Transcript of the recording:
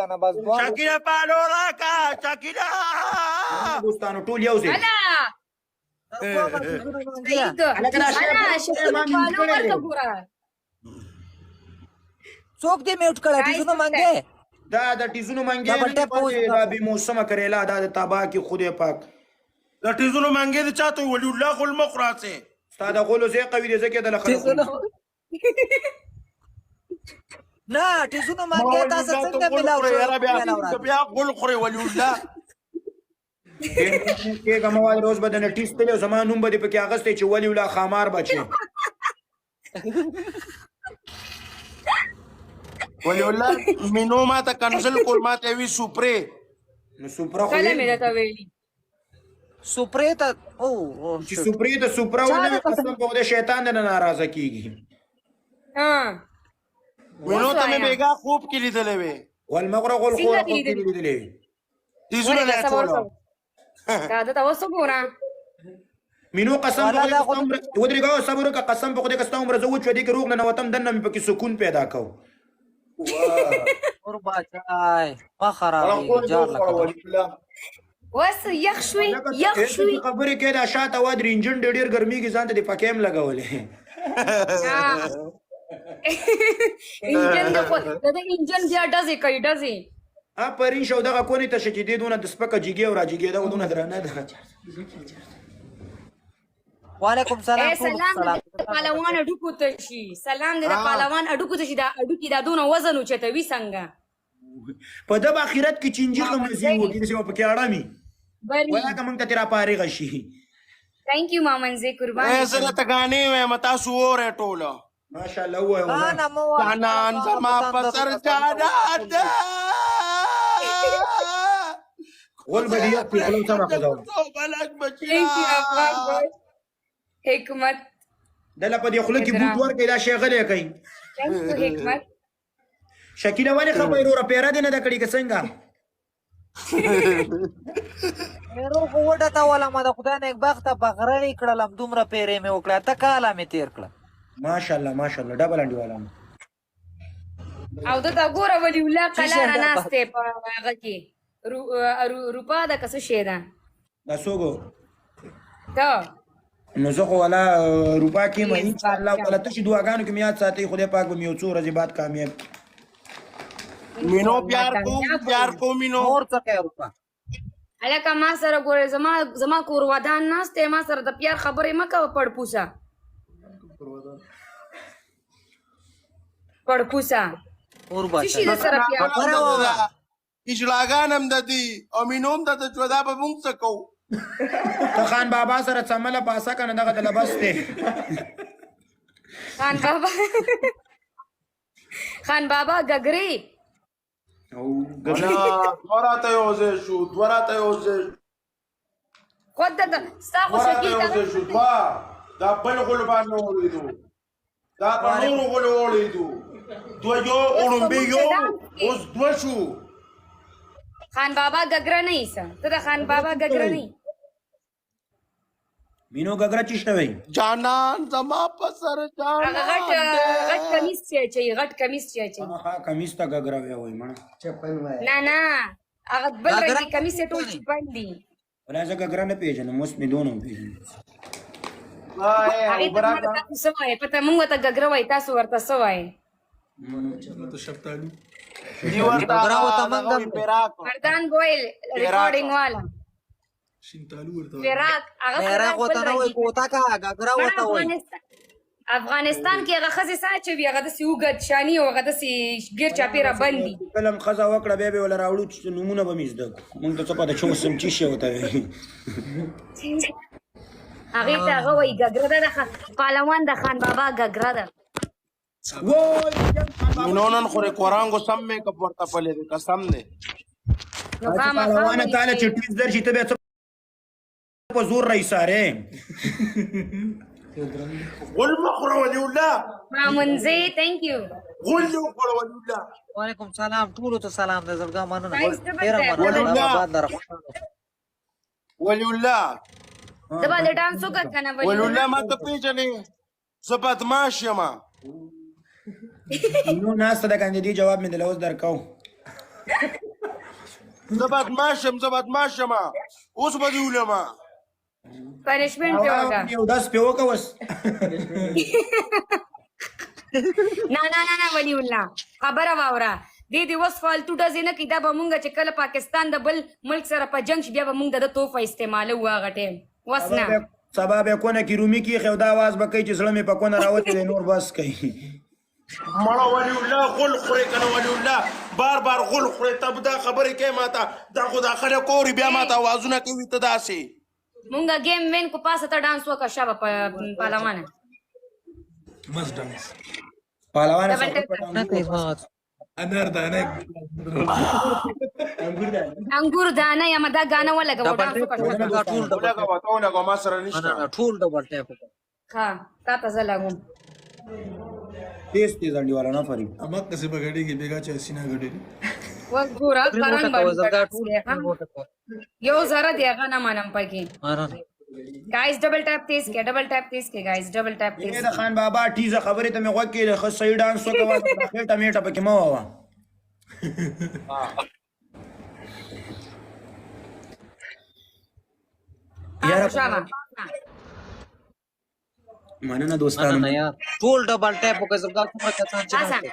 کنه بس دوه. شکیلا پالو راکا شکیلا. دوستانو ټول یو ځای. هلا. سعید. هلکه دا شی هلا شکیل ما میوټ فالو کړی ورته دی. ګوره. څوک دې میوټ کړه؟ ټیزونو منګې. دا د ټیزونو منګې ډبل نه ټیپ دی، وځي. دا بې موسمه کریلا دا د تباه کې خدای پاک. د ټیزونو منګې د چاته ولی الله غول مخ راسه. ستا د غولو ځای قوي دی ځکه د لخر. ټیزونو نه، ټیزونو منګې تاسو څنګه ملاو شو؟ یاره بیا ملاو راځي. بیا غول خوري ولی الله. کېږه مه وایه، روز به د نټیس تللی او زما نوم به دې پکې اخیستی چې ولي الله ښامار بچې. ولی الله مینو ما ته کنزل کول، ما ته وی سپری. نو سپره خو کله مې ویل درته ویلي؟ سپری ته او چې سپرې ته سپره چا ونه د وي، قسم قسم په خدای شیطان د نه ناراضه کېږي. ها. مینو ته مې وسوایا. بیګا خوب کې لیدلې وې. غول مغره غول څنګه خوره دې خوب کې لیدلې؟ لیدلې وي. تیزونه ورګه نه صبر چولو. وکړه. دا ته اوس وګوره. مینو قسم په والا خدای دا که خو ستا عمر ودرېږه، صبر وکړه، قسم په خدای که ستا عمر زه وچ دې کې روغ ننوتم دننه مې پکې سکون پیدا کو. اور بچای ما خرابېږي جار لکه ولی الله. وس یخ شوي، لکه یخ ته شوي. چې خبرې کوې دا شاته ودرې، انجن ډېر ډېر ګرمېږي، ځان ته دې پکې هم لګولې. ها، انجن د خو د انجن بیا ډزې کوي، ډزې. ا پرین شو دغه کونې ته شه چې دې دونه د سپکه جګې او راجګې ده دونه درنه ده. وعلیکم سلام اے ټولو ته. سلام سلام دې د پهلوان اډوکو ته شي، سلام دې د پهلوان اډوکو ته شي. دا اډوکي دا دونه وزن اوچتوي څنګه؟ په دغه آخرت کې چینجی خو مزي مامنزی. وکړي چې په کې اړمي بری. ولا که مونږ ته تیرا فارغ شي. ثانک یو مامنزی، قربان اے دې زه شم. ته غانې وایم، تاسو وره ټوله. ماشاءالله وای نه ولا نه مو وایه، جانان زما په په سر تندر جانان ده. غول به دې یخ کړي، خوله سمه خوځوه. بلک ثانک یو افغان بچیا. بوای حکمت. دله په دې خوله کې بوټ ادرام. ورکړي دا شی غلی کوي. ثانک یو حکمت. شکیله ولې خپه یې وروره؟ پیره دې نه ده کړې که څنګه؟ پیرو خو وډه ولا ما د خدای نیکبخته بغرړې کړلم، دومره پیرې مې وکړه، اته کاله مې تیر کړه. ماشاءالله ماشاءالله، ډبل انډیوالان. او دته ګوره ولی الله څه شی قلاره ده؟ ناشته په هغه کې روپا ده که څه شی ده؟ دا څوک؟ ته. نو زه خو ولا روپا کې مې یس ان شاء الله بادشاہ. تعالی تاسو دعاګانو کې مې یاد ساتئ، خدای پاک به مې یو څو ورځې بعد کامیاب کړي. مینو انشاءالله پیار کو کامیاب پیار وي. کو مینو. نور څه کوي روپا؟ هلکه ما سره ګوره، زما زما کور ودان ناست دی، ما سره د پیار خبرې مه کوه. پړپوسه پړپوسه. اور څه شي بچای د سره پیار خبره کوې؟ واوره. اجلاګان هم د دي او مینو هم د چې دا به مونږ څه کوو؟ ته خان بابا سره څمله پاسه کنه، دغه د لبس دی. خان بابا، خان بابا ګګرې. او ولا دوه راته یو ځای شو، دوه راته یو ځای شو. خود د ستا خو دوه راته شکیل یو ځای شو، دوه. دا بل غول باندې وړېدو، دا په نورو غولو وړېدو، دوه یو اوس خو وړومبی مونږ یو ته ډانس کې. اوس دوه شو. خان بابا ګګره نه ایسه، ته د خان بابا ګګره نه یې. مینو ګګره چشته وي؟ جانان زما په سر هغه غټ جانان غټ دی. کمیس چې اچوي، غټ کمیس چې اچوي. ها، کمیس ته ګګره وی وای مړه. چپن وای. نه نه، هغه بل رنګ ګګره کمیس یې ټول چپن دي. ولا زه ګګره نه پیژنم، اوس مې دونه پیژنم. هغې ته مړه تاسو څه وایې؟ پته مونږ ته ګګره وایي، تاسو ورته څه وایې؟ دی ورته ګګره ورته دغه موږ وی هم پیراک. مردان بویل پیراک. ریکارډینګ والا فراق، هغه بیرغ فراق بل ورته نه رنګ. وایي، کوتکه ګګره مړه ورته وایي. افغانستان افغانستان کې هغه ښځې څه اچوي؟ هغه داسې اوږد شاني او هغه داسې ګیر چاپېره بند دي. کلم خزا وکړه، بیا به ولا راوړو چې نمونه به مې زده کړو. مونږ ته څه پته چې اوس هم چی شی وته وي. هغې ته هغه وایي ګګره ده، د پهلوان د خان بابا ګګره ده. وای جنگ خان بابا. مینو نن خو کورانګو سم میک اپ ورته پلې دی، قسم دی. نو خامخا پهلوانه وایي تعالی چې چې ټیز درشي ته بیا څه په زور رئیساره. غول مخره ولی الله. مامونزی ثانک یو. غول دې وخوړه ولی الله. وعلیکم سلام، ټولو ته سلام د زړګا مننه. Guys، ته به ډېره ته مننه، ولی الله الله. آباد لره، خوشحاله. ولی الله. ته باندې ډانس وکړه که نه؟ ولی ولی الله ما ته پیژنې، زه بدمعاش یم. نو ناسته ده کنه، دې جواب مې د لوز درکاو. زه بدمعاش یم، زه بدمعاش یم، اوس به دې ولم. پنشمنټ پې وکړه. یو داس په وکه وس. نه نه نه نه ولی الله، خبره واوره. دې دې اوس فالتو ډزې نه کوي. دا به مونږ چې کله پاکستان د بل ملک سره په جنګ شي، بیا به مونږ د ده توفه استعمالوو هغه ټایم. وس نه. سبا به کونه کې رومي کې خو دا आवाज به کوي چې زړه مې په کونه راوتی دی، نور بس کوي. مړه ولی الله، غول خورې کنه ولی الله، بار بار غول خورې. ته به دا خبرې کوې ماته، دا خو دا خلک اوري، بیا ماته اوازونه کوي ته داسې. مونږ ګیم وین کو پاسه ته ډانس وکړه، شابه پهلوانه. مس ډانس. پهلوانه. ډبل ټیپ. نه کوي ما. انار دانه. انګور دانه. انګور دانه یم. دا غانه ولګوه، ډبل ډانس ټیپ وکړه. وکړه ټول، ډبل ټیپ. ولګوه، ته ولګوه، ما سره نه نشته. نه، ټول ډبل ټیپ وکړه. ښه، تا ته زه لګوم. تیز تیز انډیواله نه فري. اما کسې به غړي کې بیګا چې سینا غړي. وس ګوره، سکرین قران وټکوه باندې زرګا، ډانس ټول دی، ښه؟ سکرین وټکوه. یو زره دی هغه نه منم پکې. نه نه. ګایز ډبل ټیپ تیز کې، ډبل ټیپ تیز کې، ګایز ډبل ټیپ تیز. د خان بابا ټیزه خبرې ته مې غوږ کې ښه صحیح ډانس وکوه، خېټه میټه پکې مه ووه. یاره. شابه. مننه دوستانو. مننه یار، ټول ډبل ټیپ وکړه زرګا، څومره کسان چې آسان. ناست دي.